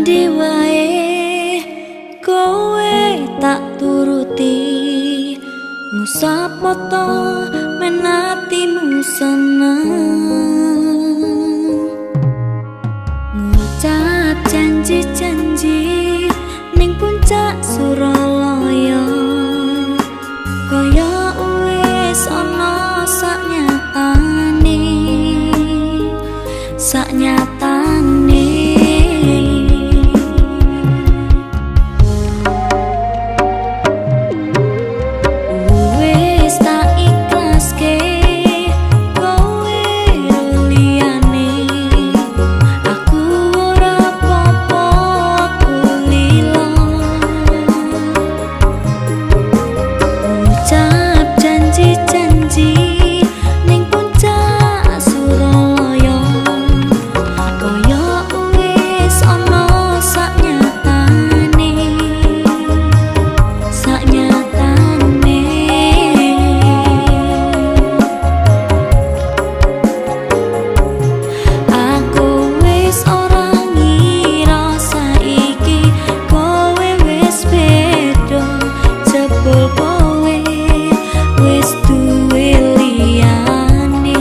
Ngendi wae kowe tak turuti, ngusap moto men atimu seneng, ngucap janji-janji ning puncak Suralaya, kaya wis ana sak nyatane, sak nyatane. Wis tak ikhlaske kowe liyane, aku ora apa-apa, aku lila. Ngucap janji-janji ning puncak Suralaya, kaya wis ana sak nyatane, sak nyatane. Aku wis ora ngira saiki kowe wis beda, jebul kowe wis duwe liyane.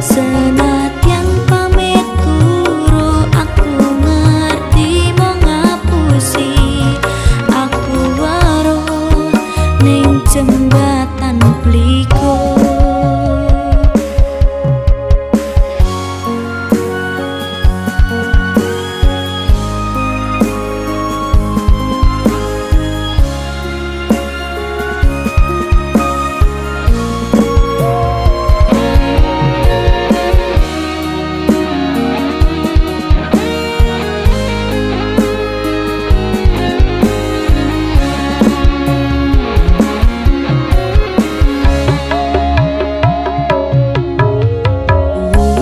Senadyan pamit guru, aku ngerti mung ngapusi, aku weruh ning jembatan Bligo.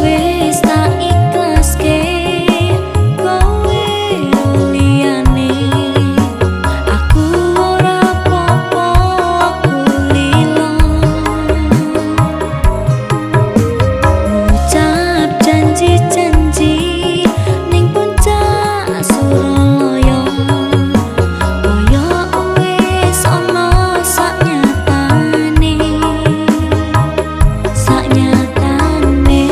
Wis tak ikhlaske kowe liyane, aku ora apa-apa, aku lila. Ngucap janji-janji ning puncak Suralaya, kaya wis ana sak nyatane, sak nyatane.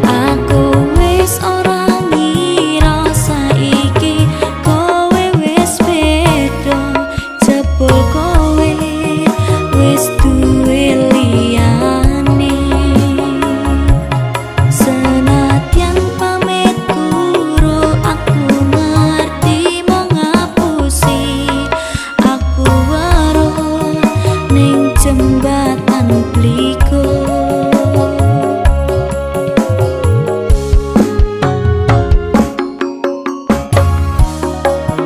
Aku wis ora ngira saiki kowe wis beda, jebul kowe wis duwe liyane. Senadyan pamit guru, aku ngerti mung ngapusi, aku weruh ning jembatan Bligo.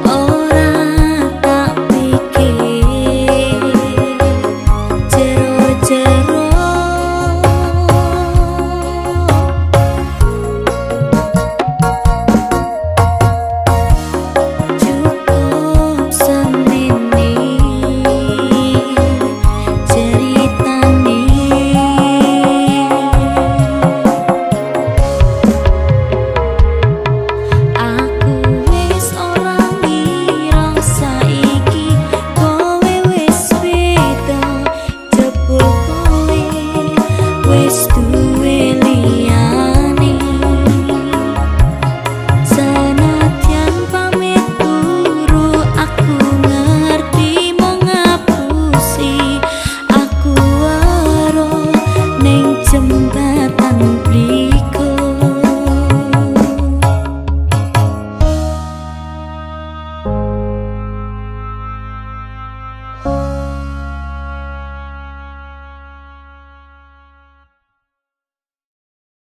Ora tak pikir jero-jero, cukup semene ceritane. Aku wis ora ngira saiki kowe wis beda, jebul kowe wis.